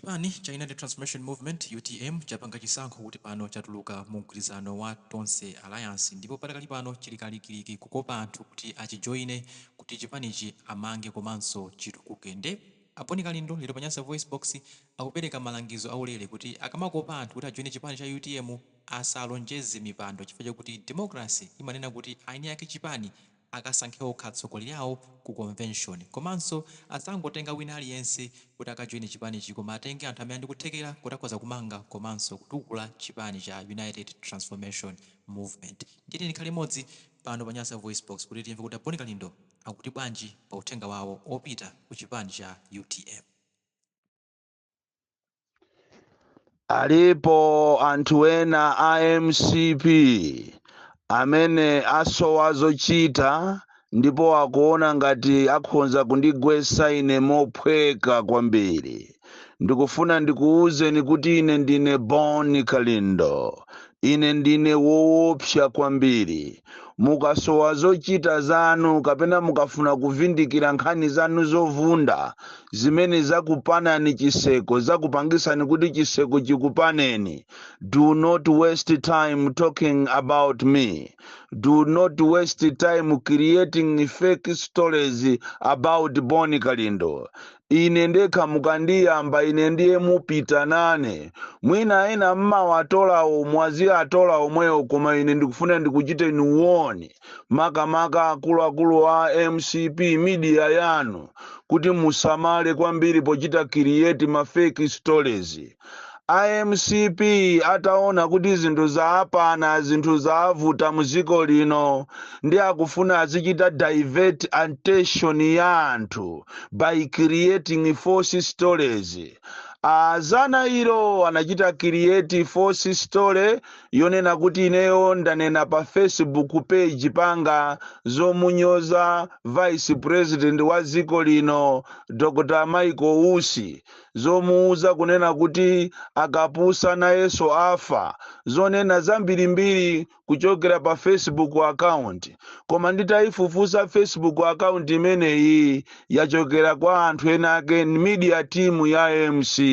Chipani cha United Transformation Movement, utm, chapanga chisankho kuti pano chatuluka mu mgwirizano wa Tonse Alliance ndipo padakali pano chili kalikiliki kukopa anthu kuti achijoine kuti chipanichi amange komanso chitukuke. Nde a Bon Kalindo lero pa Nyasa VoiceBox akupereka malangizo aulere kuti akamakopa anthu kuti ajoine chipani cha utm asalonjeze mipando chifukwa chakuti democracy imanena kuti eni ake chipani akasankhe okha atsogoleri awo ku convention komanso asangotenga wina aliyense kuti akajoine chipanichi koma atenge anthu amene ali ndi kuthekera kuti akhoza kumanga komanso kutukula chipani cha United Transformation Movement. Ndiye tiyeni tikhale limodzi pano pa Nyasa VoiceBox kuti timve kuti a Bon Kalindo akuti bwanji pa uthenga wawo opita ku chipani cha utm. Alipo anthu ena a mcp amene asowa zochita ndipo akuona ngati akhonza kundigwetsa ine mophweka kwambiri. Ndikufuna ndikuwuzeni kuti ine ndine Bon Kalindo. Ine ndine woopsa kwambiri. Mukasowa zochita zanu kapena mukafuna kuvindikira nkhani zanu zovunda zimene zakupanani chiseko, zakupangisani kuti chiseko chikupaneni, do not waste time talking about me. Do not waste time creating fake stories about Bon Kalindo. Ine ndekha mukandiyamba ine ndiye mupita nane. Mwina ena mmawatolawo mwaziatola omwewo koma ine ndikufuna ndikuchiteni warn makamaka akuluakulu a mcp media yanu kuti musamale kwambiri pochita create ma fake stories. A mcp ataona kuti zinthu zaapana, zinthu zaavuta mdziko lino ndi akufuna azichita divert attention ya anthu by creating false stories. Zana ilo anachita create false story yonena kuti ineyo ndanena pa Facebook page panga zomunyoza vice president wa dziko lino Dr. Michael Usi, zomuuza kunena kuti akapusa nayenso afa, zonena zambirimbiri kuchokera pa Facebook account. Koma nditayifufuza Facebook account imeneyi yachokera kwa anthu ena ake, media team ya mcp.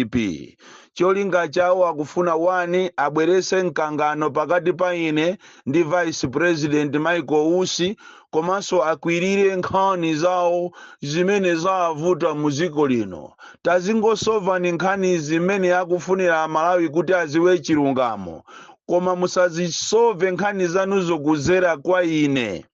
Cholinga chawo akufuna 1 abwerese mkangano pakati pa ine ndi vice president Michael Usi, komanso akwirire nkhani zawo zimene zavuta mu dziko lino. Tazingosovani nkhani zimene akufunira Amalawi kuti aziwe chilungamo, koma musazisove nkhani zanuzo kuzera kwa ine.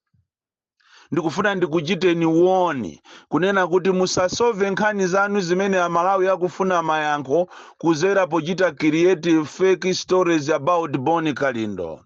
Ndikufuna ndikuchiteni warn kunena kuti musasove nkhani zanu zimene Amalawi akufuna mayankho kuzera pochita create fake stories about Bon Kalindo.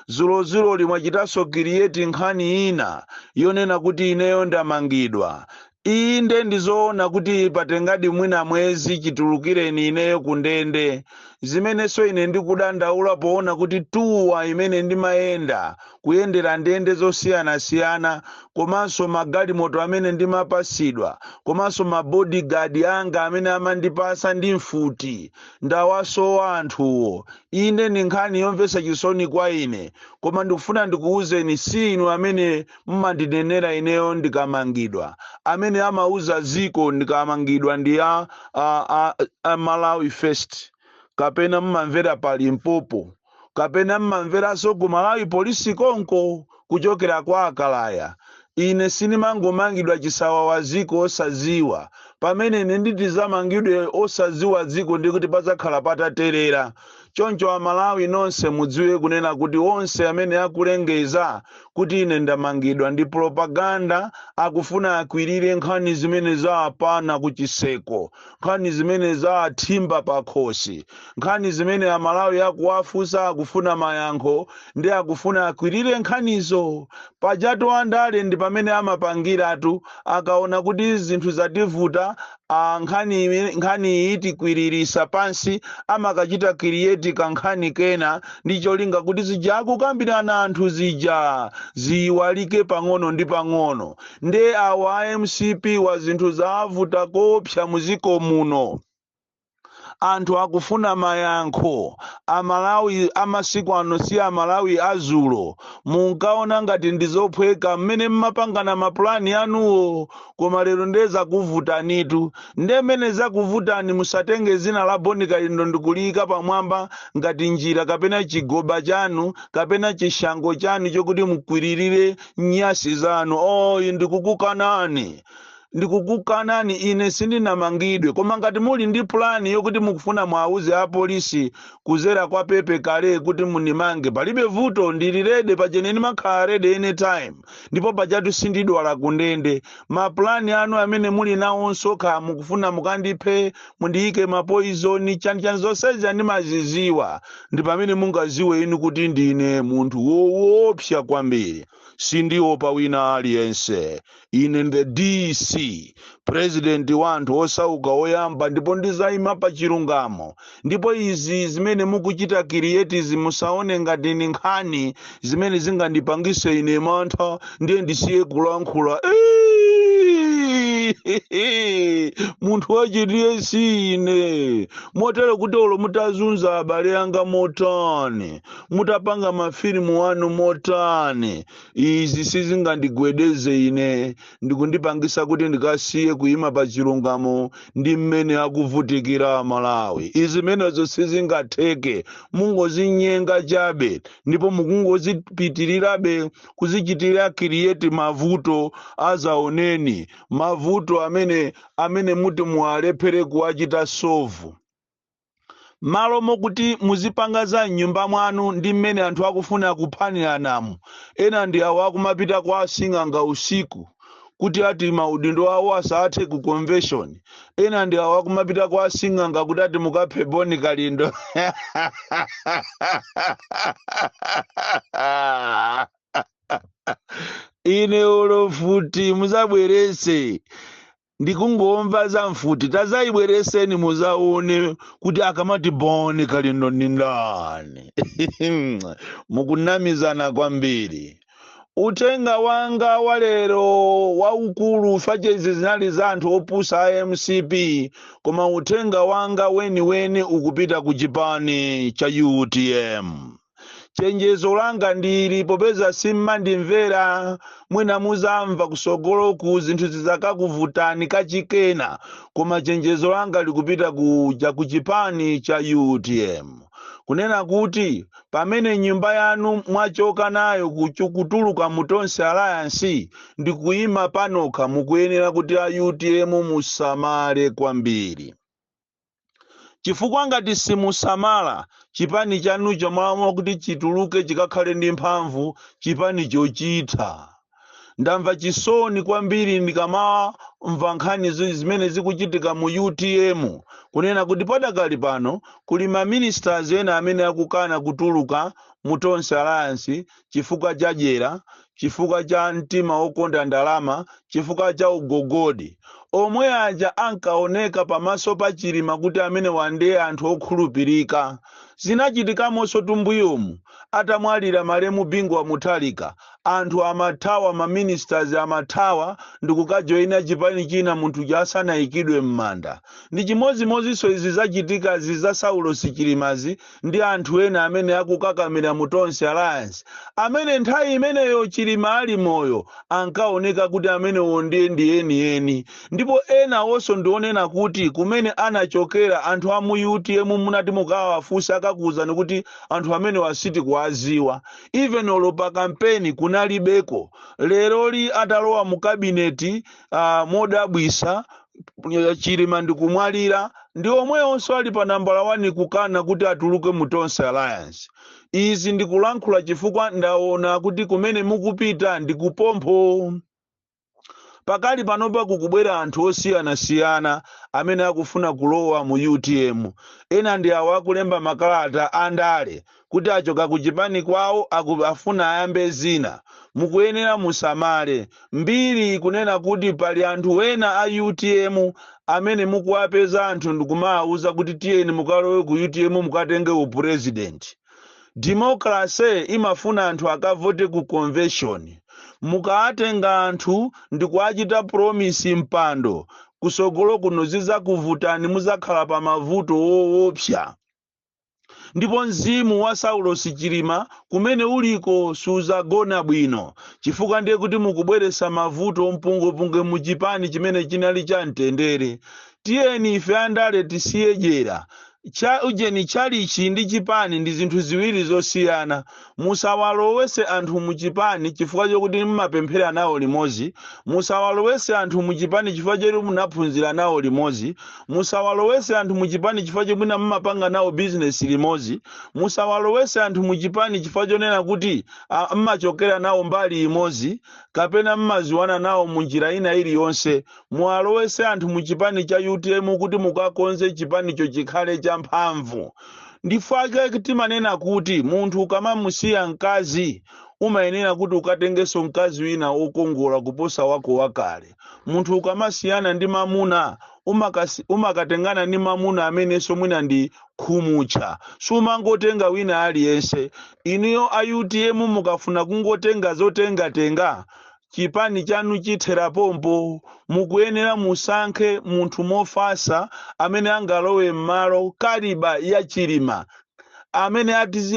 Zulozuloli mwachitanso create nkhani ina yonena kuti ineyo ndamangidwa. Inde, ndizoona kuti patengadi mwina mwezi chitulukireni ineyo kundende, zimenenso ine ndikudandaula poona kuti tour imene ndimayenda kuyendera ndende zosiyanasiyana, komanso magalimoto amene ndimapasidwa, komanso mabodyguard anga amene amandipasa ndi mfuti, ndawasowa anthuwo. Inde, ndi nkhani yomvetsa chisoni kwa ine, koma ndikufuna ndikuwuzeni, si inu amene mmandinenera ineyo ndikamangidwa. Amene amauza ziko ndikamangidwa ndi a Malawi First, kapena mmamvera pa Limpopo, kapena mmamveranso ku Malawi Polisi konko kuchokera kwa Akalaya. Ine sinimangomangidwa chisawawa ziko osaziwa. Pamene ine nditizamangidwe osaziwa dziko, ndikuti pazakhala pataterera. Choncho Amalawi nonse mudziwe kunena kuti onse amene akulengeza kuti ine ndamangidwa ndi propaganda, akufuna akwirire nkhani zimene zaapana kuchiseko, nkhani zimene zaathimba pakhosi, nkhani zimene Amalawi akuwafunsa akufuna mayankho, ndi akufuna akwirire nkhanizo. Pajatu andale ndi pamene amapangiratu, akaona kuti zinthu zativuta, nkhani iyi tikwiririsa pansi, amakachita create kankhani kena ndi cholinga kuti zija akukambirana anthu zija ziyiwalike pang'ono ndi pang'ono. Nde awa a mcp wa zinthu zavuta koopsa muziko muno. Anthu akufuna mayankho. Amalawi amasiku ano si Amalawi azulo. Munkaona ngati ndizophweka mmene mmapangana mapulani anuwo, koma lero ndiye zakuvutanitu. Ndiye mmene zakuvutani, musatenge zina la Boni Kalindo ndikuliyika pamwamba ngati njira kapena chigoba chanu kapena chishango chanu chokuti mukwiririre nyasi zanu. Oyi, ndikukukanani, ndikukukanani. Ine sindinamangidwe, koma ngati muli ndi pulani yokuti mukufuna mwauze apolisi kuzera kwa Pepe Kale kuti munimange, palibe vuto, ndili ready. Pachene ndimakhala ready anytime, ndipo pachatu sindidwala kundende. Mapulani anu amene muli nawonso, kha mukufuna mukandiphe, mundiyike mapoison, chanichani, zonsezi ndimaziziwa. Ndi pamene mungaziwe inu kuti ndine munthu woopsa kwambiri. Sindiopa wina aliyense. Ine the DC, president wa anthu osauka oyamba, ndipo ndizayima pa chilungamo. Ndipo izi zimene mukuchita create zi, musaone ngati ni nkhani zimene zingandipangise ine mantha ndiye ndisiye kulankhula. Munthu wachitiye si ine, motero kuti olo mutazunza abale anga motani, mutapanga mafilimu anu motani, izi sizingandigwedeze ine ndikundipangisa kuti ndikasiye kuyima pa chilungamo ndi mmene akuvutikira Malawi. Izi menezo sizingatheke, mungozinyenga chabe, ndipo mukungozipitirirabe kuzichitira create mavuto azaoneni, mavuto amene muti muwalephere kuwachita solve. Malo mokuti muzipanga za mnyumba mwanu ndi mmene anthu akufuna kuphaniranamo, ena ndi awo akumapita kwa asing'anga usiku kuti ati maudindo awo asathe ku convention. Ena ndi awo akumapita kwa asing'anga kuti ati mukaphe Boni Kalindo. Ine olo futi muzabwerese, ndikungomva za mfuti, tazayibwereseni muzaone kuti akamati Boni Kalindo ndi ndani. Mukunamizana kwambiri. Uthenga wanga wa lero waukulu, fachezi zinali za anthu opusa a MCP, koma uthenga wanga weniweni ukupita ku chipani cha UTM. Chenjezo langa ndili, popeza simmandimvera, mwina muzamva kusogoloku zinthu zizakakuvutani kachikena, koma chenjezo langa likupita kuja ku chipani cha UTM, kunena kuti pamene nyumba yanu mwachoka nayo kutuluka mu Tonse Alliance ndi kuyima panokha, mukuyenera kuti a UTM musamale kwambiri, chifukwa ngati simusamala, chipani chanucho mwaamua kuti chituluke chikakhale ndi mphamvu, chipani chochitha. Ndamva chisoni kwambiri ndikamamva nkhani zimene zikuchitika mu UTM, kunena kuti padakali pano kuli ma ministers ena amene akukana kutuluka mu Tonse Alliance chifukwa cha dyera, chifukwa cha mtima wokonda ndalama, chifukwa cha ugogodi. Omwe aja ankaoneka pamaso pa Chilima kuti amene wandiye anthu okhulupirika. Zinachitikamonso tumbuyomu atamwalira malemu Bingu wa Mutharika, anthu amathawa, ma ministers amathawa ndikukajoyina chipani china munthu asanayikidwe m'manda. Ndi chimodzimodzinso izi zachitikazi za Saulos Chilimazi ndi anthu ena amene akukakamira mu Tonse Alliance, amene nthawi imeneyo Chilima ali moyo ankaoneka kuti amenewo ndiye ndi enieni. Ndipo ena onso ndionena kuti kumene anachokera anthu a mu UTM, munati mukawafunsa akakuwuzani kuti anthu amene sitikuwaziwa, even olo pa kampeni kunalibeko. Leroli atalowa mu kabineti modabwisa Chilima ndikumwalira, ndi omweyonso ali pa nambala 1 kukana kuti atuluke mu Tonse Alliance. Izi ndikulankhula chifukwa ndaona kuti kumene mukupita ndi kupompho. Pakali panopa kukubwera anthu osiyanasiyana amene akufuna kulowa mu UTM. Ena ndi awo akulemba makalata andale kuti achoka ku chipani kwawo, afuna ayambe zina. Mukuyenera musamale. Mbiri kunena kuti pali anthu ena a UTM amene mukuwapeza anthu ndikumawawuza kuti tiyeni mukalowe ku UTM mukatenge upresident. Democracy imafuna anthu akavote ku convention. Mukawatenga anthu ndikuwachita promise mpando. Kusogolo kuno zizakuvutani, muzakhala pa mavuto woopsa. Ndipo mzimu wa Saulos Chilima kumene uliko suzagona bwino, chifukwa ndiye kuti mukubweretsa mavuto mpungwepungwe mu chipani chimene chinali cha mtendere. Tiyeni ife andale tisiye dyera. Cha ujeni, chalichi ndi chipani ndi zinthu ziwiri zosiyana. Musawalowese anthu mu chipani chifukwa chokuti mmapemphera nawo limodzi. Musawalowese anthu mu chipani chifukwa choti munaphunzira nawo limodzi. Musawalowese anthu mu chipani chifukwa choti mwina mmapanga nawo bizinesi limodzi. Musawalowese anthu mu chipani chifukwa chonena kuti mmachokera nawo mbali imodzi kapena mmaziwana nawo mu njira ina iliyonse. Muwalowese anthu mu chipani cha UTM kuti mukakonze chipanicho chikhale champhamvu. Ndifake timanena kuti munthu ukamamusiya mkazi, umayenera kuti ukatengenso mkazi wina wokongola kuposa wako wakale. Munthu ukamasiyana ndi mamuna, umakatengana ndi mamuna amenenso mwina ndi khumutcha, sumangotenga wina aliyense. Inuyo a UTM mukafuna kungotenga zotengatenga, chipani chanu chithera pompo. Mukuyenera musankhe munthu mofasa amene angalowe m'malo caliber ya Chilima, amene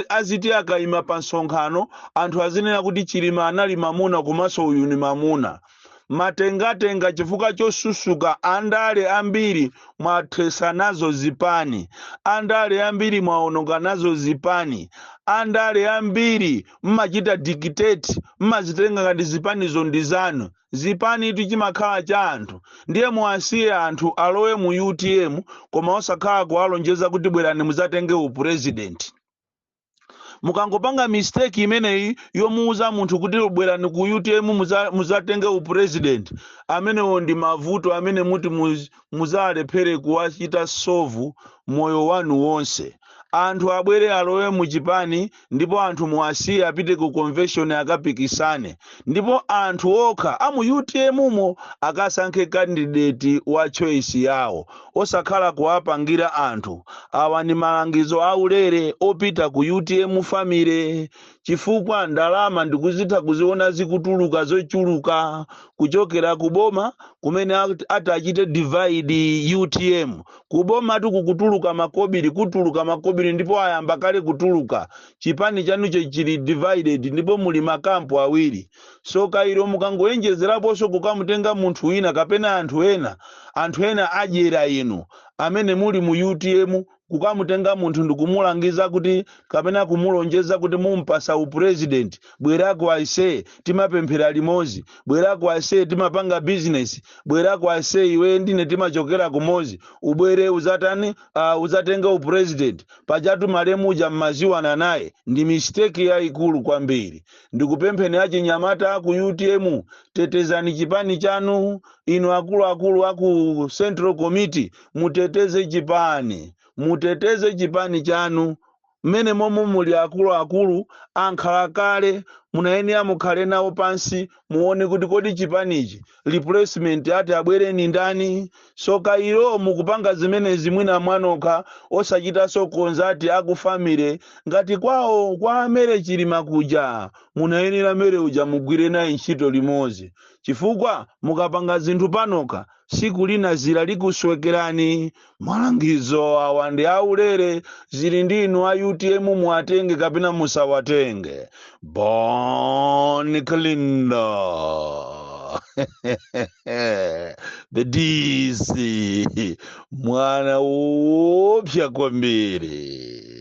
aziti akayima pa msonkhano anthu azinena kuti Chilima anali mamuna komanso uyu ni mamuna. Matengatenga chifukwa chosusuka, andale ambiri mwathesa nazo zipani, andale ambiri mwaononga nazo zipani, andale ambiri mmachita dictate, mmazitenga ngati zipanizo ndi zanu. Zipani itu chimakhala cha anthu. Ndiye muwasiye anthu alowe mu UTM, koma osakhala kuwalonjeza kuti bwerani mudzatenge upresident. Mukangopanga mistake imeneyi yomuuza munthu kuti bwerani ku UTM muzatenge upresident, amenewo ndi mavuto amene muti muzalephere kuwachita solve moyo wanu wonse. Anthu abwere alowe muchipani, ndipo anthu muwasiye apite ku convention akapikisane, ndipo anthu okha amu UTM mo akasankhe candidate wa choice yawo, osakhala kuwapangira anthu. Awa ndi malangizo aulere opita ku UTM family, chifukwa ndalama ndikuzitha kuziona zikutuluka zochuluka kuchokera ku boma kumene ati achite divide UTM. Kuboma tikukutuluka makobiri, kutuluka makobiri, ndipo ayamba kale kutuluka. Chipani chanucho chili divided ndipo muli makampu awiri. So kairo mukangoyenjezeraponso kukamutenga munthu wina kapena anthu ena, anthu ena adyera inu amene muli mu UTM, kukamutenga munthu ndikumulangiza kuti kapena kumulonjeza kuti mumpasa upresident, bwerako aise, timapemphera limodzi, bwerako aise, timapanga business, bwerako aise, iwe ndine timachokera kumodzi, ubwere uzatani, uzatenga upresident, pajatu malemu uja mmaziwana naye, ndi mistake yayikulu kwambiri. Ndikupempheni achinyamata aku UTM, tetezani chipani chanu. Inu akuluakulu aku Central Committee, muteteze chipani, muteteze chipani chanu. Mmene momwe muli akuluakulu ankhalakale, munayenera mukhale nawo pansi, muone kuti kodi chipanichi replacement ati abwere ni ndani. So kairo mukupanga zimenezi mwina mwanokha, osachitanso consult aku family ngati kwawo kwa amere Chilima kuja. Munayenera mere uja mugwire naye ntchito limodzi, chifukwa mukapanga zinthu panokha, siku lina zira likuswekerani. Malangizo awa ndi aulere, zili ndi inu a UTM, muwatenge kapena musawatenge. Bon Kalindo, the DC, mwana wopsa kwambiri.